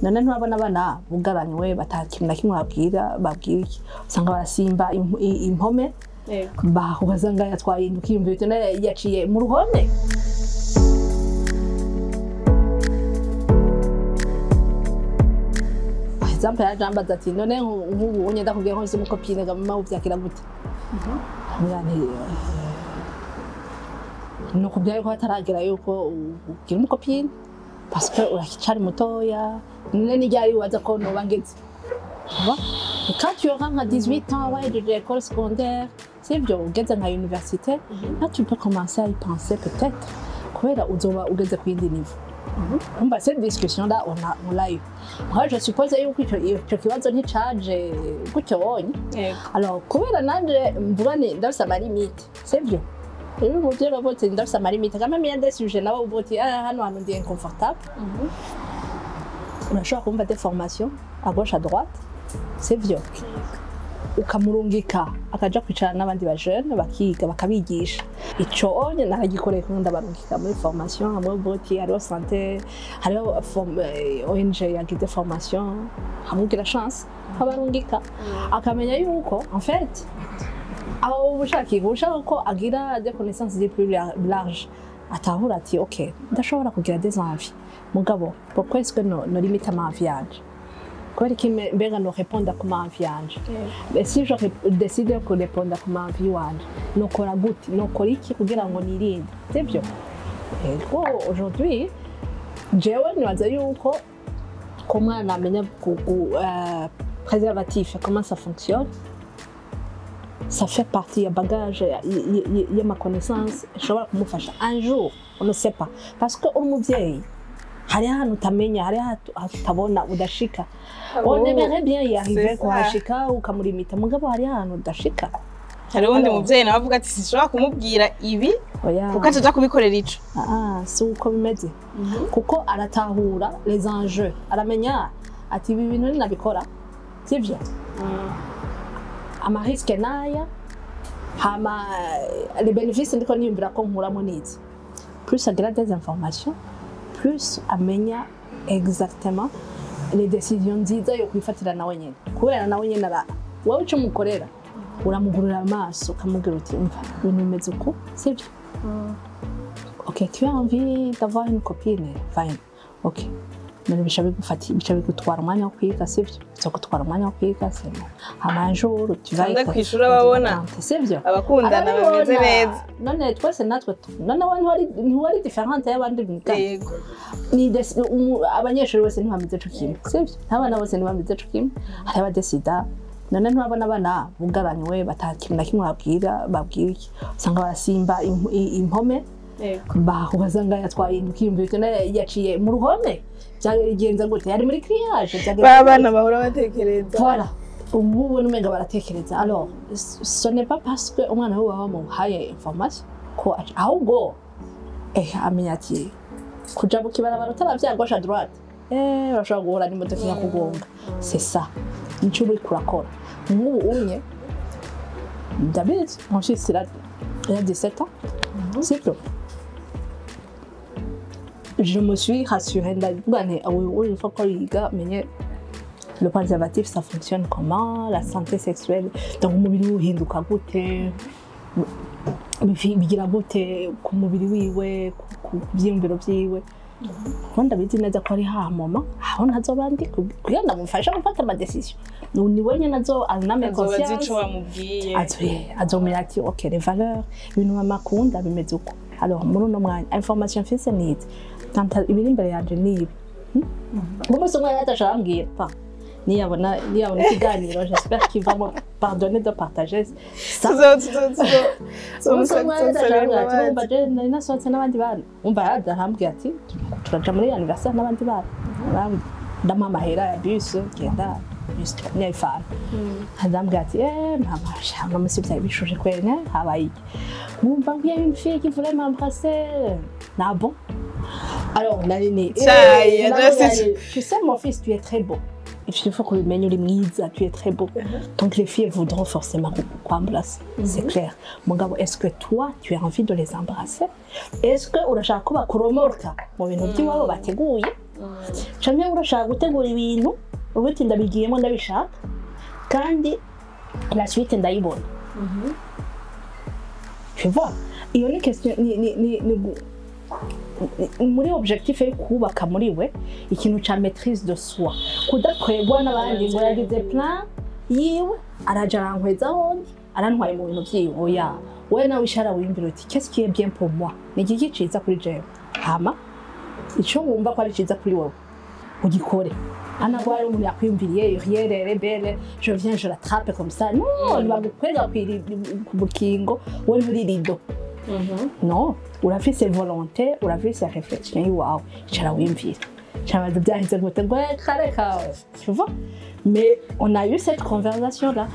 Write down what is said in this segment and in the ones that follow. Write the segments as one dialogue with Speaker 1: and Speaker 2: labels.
Speaker 1: None ntibabona abana bugaranywe, batakintu na kimwe babwira, babwira iki? Usanga barasimba impome, ugasanga yatwaye inda, ukiyumvira uti none yaciye mu ruhome. Par exemple, yaraje ambaza ati: "None nk'ubu unye ndakubwiye ko mfise umu copine ga mama, uvyakira gute?" Ndamubwira nti: "Ni ukubwira yuko hataragera yuko ugira umu copine, parce que uracyari mutoya. None ni ryari waza ko noba ngeze? Tu vois? Et quand tu auras nka 18 ans, wahejeje école secondaire, sivyo, ugeze nka université, là tu peux commencer à y penser peut-être, kubera uzoba ugeze ku yindi niveau." Umva, cette discussion là on l'a eu. Moi, je suppose yuko ico kibazo nticaje gutyo wonye. Alors, kubera nanje mvuga ni ndafise ama limites, sivyo? Rero umuvyeyi uravuga uti: "Ndafise ama limites." Quand même, il y a des sujets nawe uvuga uti: "Ah, hano hantu ndi inconfortable." Urashobora kumva des formations à gauche, à droite, sivyo? Ukamurungika akaja kwicara n'abandi ba jeunes, bakiga, bakabigisha. Ico onye naragikoreye, kumwe ndabarungika muri formation hamwe, uvuga uti hariho santé, hariho ONG yagize formation, hamwe chance abarungika, akamenya yuko en fait aho uba ushaka ko agira des connaissances ziri plus large, atahura ati: "Ok, ndashobora kugira des envies, mugabo pourquoi est-ce que no limite ama envie yanje? Kubera iki mbega no répondre ku ma envie yanje? Mais si je décide ko répondre ku ma envie wanje, nokora gute? Nokora iki kugira ngo nirinde?" Sibyo? Ego, aujourd'hui jewe nibaza yuko ko umwana amenya préservatif, comment ça fonctionne, ça fait partie ya bagage y'ama connaissance ishobora kumufasha un jour, on ne sait pas, parce que uri umuvyeyi, hari ahantu utamenya, hari ahantu utabona, udashika. On aimerait bien y arriver,
Speaker 2: C'est ça.
Speaker 1: kuhashika, ukamurimita, mugabo hari ahantu udashika.
Speaker 2: Hari uwundi
Speaker 1: Alors.
Speaker 2: muvyeyi nawe avuga ati: "Sinshobora kumubwira ibi
Speaker 1: Oya.
Speaker 2: kuko ataja kubikorera ico."
Speaker 1: Ah, si uko bimeze, kuko aratahura les enjeux, aramenya ati: "Ibi bintu ninabikora, sivyo, ama risques naya, hama les bénéfices ndiko niyumvira ko nkuramo nizi." Plus agira des informations, plus amenya exactement les décisions nziza yo kwifatira nawe nyene, kubera nawe nyene ara wowe ico umukorera, uramugurira amaso, ukamubwira uti: "Umva, ibintu bimeze uku, sivyo? Ok, tu as envie d'avoir une copine, fine, ok. None bica bigufata, bica bigutwara umwanya wo kwiga, sivyo? Bizogutwara umwanya wo kwiga, c'est bon. Hama un jour tu vas
Speaker 2: Kandi
Speaker 1: être
Speaker 2: kw'ishuri ababona
Speaker 1: sivyo?"
Speaker 2: abakundana bameze
Speaker 1: Arabibona.
Speaker 2: neza.
Speaker 1: None twese natwe none wowe ntiwari différente y'abandi mwigana?
Speaker 2: Yego.
Speaker 1: Abanyeshuri bose ntibameze co kimwe, sivyo? N'abana bose ntibameze co kimwe. Hari abadesida. None ntibabona abana bugaranywe, batakintu na kimwe babwira, babwira iki? Usanga barasimba impome, ugasanga yatwaye inda, ukiyumvira uti: "None yaciye mu ruhome? Byagenze gute? Yari muri grillage? Byagenze
Speaker 2: Ba
Speaker 1: gute?"
Speaker 2: bana bahora batekereza.
Speaker 1: Voilà, ubu ubona umenga baratekereza. Alors, ce n'est pas parce que umwana we wamuhaye information ko ahubwo amenya ati kuja mu kibarabara utaravya gauche à droite, urashobora guhura n'imodoka ikakugonga. C'est ça, nico uriko urakora. Nk'ubu unye ndabizi, mon fils il a 17 ans, sibyo? Je me suis rassurée, ndavuga nti: "Ubu il faut ko yiga, menye le préservatif, ça fonctionne comment, la santé sexuelle, donc umubiri uhinduka gute, bigira gute ku mubiri wiwe, ku vyiyumviro vyiwe." Kuko ndabizi neza ko ari ha mama aho ntazoba ndi kugira ndamufashe gufata ama décisions, ni we nyene azo aname
Speaker 2: Azoba azi
Speaker 1: conscience.
Speaker 2: Ico wamubwiye.
Speaker 1: Azomenya ati: "Ok, les valeurs, ibintu mama akunda bimeze uko. Alors muri uno mwanya information mfise ni izi. Tanta ibiri imbere yanje ni ibi." Umunsi umwe yaratashe arambwira pa niyabona ikiganiro, j'espère qu'il va me pardonner de partager ça.
Speaker 2: Tuzo tuzo tuzo.
Speaker 1: Umunsi umwe yaratashe arambwira ati: "Urumva, je nari nasohotse n'abandi bana." Umva, yaraza arambwira ati: "Turaja muri anniversaire n'abandi bana." Ndamuha amahera ya bus, genda, bus niyayifana. Arambwira ati: "Mama sha, uno munsi byari bishushe kweri, ne habaye iki? Mwumva ngo il y a une fille qui voulait m'embrasser." Na bon, alors nari ni
Speaker 2: Chai,
Speaker 1: Tu sais, mon fils, tu es très beau, il faut que ubimenye, uri mwiza, tu es très beau, donc les filles voudront forcément kwembrasser, c'est clair. Mugabo est-ce que toi tu as envie de les embrasser? Est-ce que urashaka ko bakuromorka mu bintu by'iwabo bateguye?" Canke urashaka gutegura ibintu uvuga uti: "Ndabigiyemo, ndabishaka, kandi la suite ndayibona." Tu vois, iyo ni question ni muri objectif yo kubaka muri we ikintu ca maîtrise de soi, kudakwegwa n'abandi ngo yagize plan yiwe, araja arankweza hondi, arantwaye mu bintu vyiwe. Oya, wewe nawe ishara wiyumvira uti: "Qu'est-ce qui est bien pour moi? Ni igiki ciza kuri jewe?" Hama ico wumva ko ari ciza kuri wowe ugikore. Hana ko hari umuntu yakwiyumviriye rien, rebelle, je viens, je l'attrape comme ça. Non, ntibagukwega ku bukingo, wowe nturi rido. No, urafise volonté, urafise réflexion yiwawe. Icara wiyumvire, icara byaheze gute ngo reka reka, tu vois. Mais on a eu cette conversation là.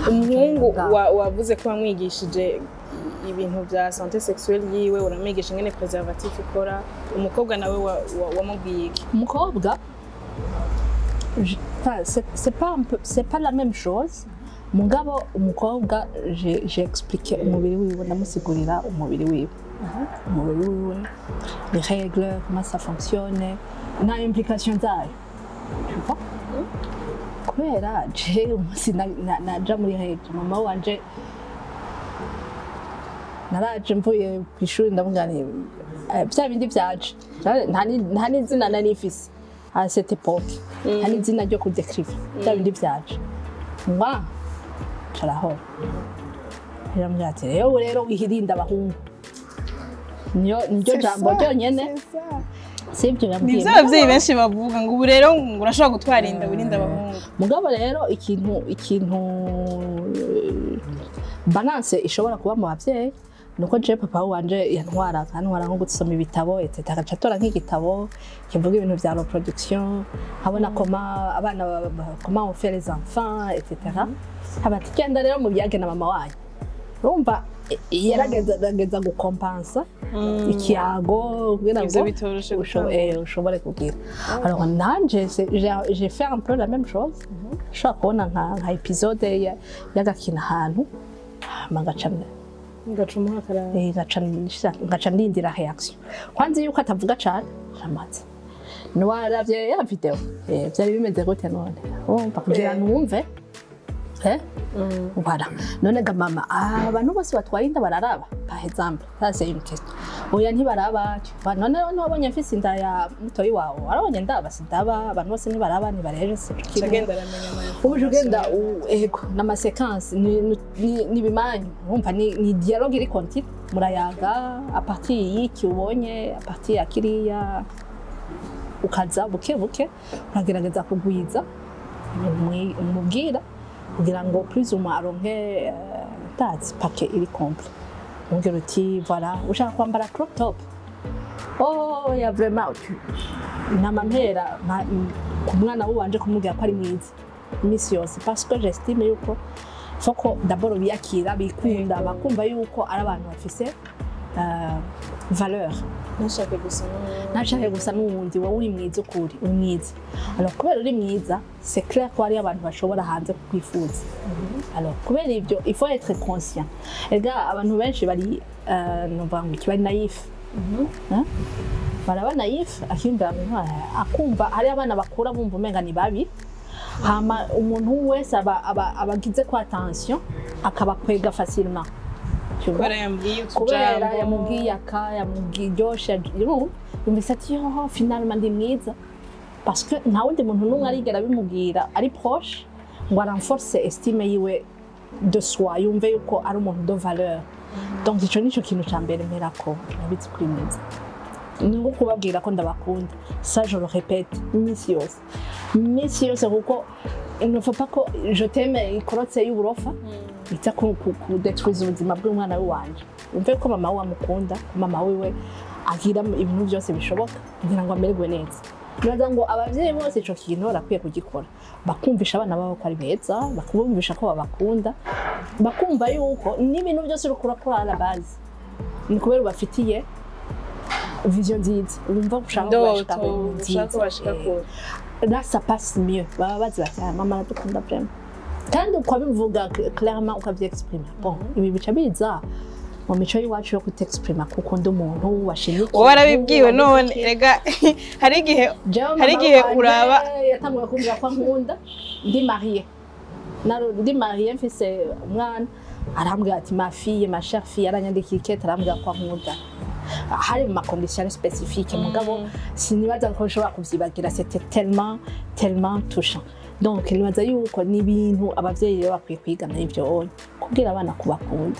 Speaker 2: Umuhungu wavuze ko wamwigishije ibintu bya santé sexuelle yiwe, uramwigisha ingene préservatif ikora. Umukobwa nawe wamubwiye iki?
Speaker 1: Umukobwa, enfin, c'est pas un peu, c'est pas la même chose. Mugabo umukobwa, j'ai expliqué umubiri wiwe, ndamusigurira umubiri wiwe, les règles, comment ça fonctionne, na implication zayo, tu vois. Kubera je umunsi naja muri règle, mama wanje, naraje mvuye ku ishuri, ndamubwira nti: "Bya bindi byaje." Nta n'izina nari mfise à cette époque, nta n'izina ryo kudécriva bya bindi byaje ngwa carahora. Iramubwira ati: "Rero rero wihirinda abahungu." Niyo niryo jambo ryonyene, sibyo yambwiye.
Speaker 2: Nivyo abavyeyi benshi bavuga ngo ubu rero ngo urashobora gutwara inda, wirinde abahungu.
Speaker 1: Mugabo rero ikintu balance ishobora kuba mu bavyeyi nuko je papa wanje yantwara, akantwara nko gusoma ibitabo, etc., agaca atora nk'igitabo kivuga ibintu vya reproduction, nkabona comment abana comment on fait les enfants, etc. Aba ati: "Genda rero mu byage na mama wanyu." Urumva, yarageza gukompansa ikiyago kugira
Speaker 2: Ivyo
Speaker 1: ngo
Speaker 2: bitoroshe gutahura.
Speaker 1: Ushobore kugira. Alors nanje j'ai fait un peu la même chose. Ushobora kubona nka épisode y'agakina ahantu, hama ngaca
Speaker 2: Ngaca umuha akarara.
Speaker 1: Ngaca ndindira réaction. Kwanza yuko atavuga cane, ramaze ntiwaravye ya vidéo, vyari bimeze gute none? Urumva, kugira numve. Voilà. None ga mama, abantu bose batwaye inda bararaba? Par exemple, ça c'est une question. Oya, ntibaraba. Tu vois, none none wabonye mfise inda ya mutoyi wawe, warabonye ndaba? Sindaba. Abantu bose ntibaraba, ntibareje, si kimwe.
Speaker 2: Agenda aramenya ama
Speaker 1: Ubu ugenda ego n'ama séquences ni ibimanyu. Urumva, ni dialogue iri continue, murayaga à partir y'iki ubonye, à partir ya kiriya, ukaza buke buke uragerageza kugwiza ibintu umubwira kugira ngo plus ou moins aronke tazi paquet iri complet. Umubwira uti: "Voilà, ushaka kwambara crop top?" Oh ya, vraiment nama mpera ku mwana wanje kumubwira ko ari mwiza iminsi yose, parce que j'estime yuko faut ko d'abord biyakira, bikunda, bakumva yuko ari abantu bafise valeur.
Speaker 2: Ntashake gusa n'uwundi.
Speaker 1: Ntashake gusa n'uwundi. Wowe uri mwiza, ukuri uri mwiza. Alors kubera uri mwiza, c'est clair ko hariyo abantu bashobora hanze kukwifuza. Alors kubera ibyo, il faut être conscient. Ega abantu benshi bari numva ngo iki, bari naïf. Hein? Baraba naïf, akiyumvira ngo akumva hari abana bakura bumva umenga ni babi, hama umuntu wese aba abagize ko attention akabakwega facilement. Tu vois?
Speaker 2: Kubera yambwiye
Speaker 1: Kubera
Speaker 2: utujambo.
Speaker 1: yamubwiye aka, yamubwiye iryoshe, yumvise ati: "Yoho, finalement ndi mwiza," parce que nta wundi muntu n'umwe arigera abimubwira ari proche ngo arenforce estime yiwe de soi, yumve yuko ari umuntu de valeur. Donc ico nico kintu ca mbere mperako: "Urabizi kuri mwiza." Ni nko kubabwira ko ndabakunda. Ça, je le répète iminsi yose, iminsi yose, kuko il ne faut pas ko "je t'aime" ikorotse y'uburofa iza kudetruiza ubuzima bw'umwana wanje. Wumve ko mama we amukunda, ko mama wiwe agira ibintu byose bishoboka kugira ngo amererwe neza. Nibaza ngo abavyeyi bose ico kintu barakwiye kugikora, bakumvisha abana babo ko ari beza, bakubumvisha ko babakunda, bakumva yuko n'ibintu byose uriko urakora à la base ni kubera ubafitiye vision nziza, wumva ushaka ko bashika
Speaker 2: Ndoto
Speaker 1: ku bintu
Speaker 2: ushaka ko
Speaker 1: nziza.
Speaker 2: bashika kure.
Speaker 1: Là ça passe mieux. Baba bazi bati: "Ah, mama aradukunda vraiment." Kandi ukabivuga clairement, ukavyexprima. Bon, ibi bica biza Mu mico y'iwacu yo kutexprima ko ukunda umuntu washimye ikintu,
Speaker 2: Wowe warabibwiwe
Speaker 1: wagize
Speaker 2: none?
Speaker 1: iki.
Speaker 2: Rega hari igihe
Speaker 1: Jewe
Speaker 2: hari
Speaker 1: mama
Speaker 2: igihe
Speaker 1: wanje
Speaker 2: uraba
Speaker 1: yatanguye kumbwira ko ankunda ndi mariée. Ndi mariée, mfise umwana, arambwira ati: "Ma fille, ma chère fille." Aranyandikiye ikete, arambwira ko ankunda. Hari mu ma conditions spécifiques, mugabo sinibaza ko nshobora kuvyibagira. C'était tellement, tellement touchant. Donc nibaza yuko ni ibintu abavyeyi rero bakwiye kwigana, ivyo kubwira abana kubakunda.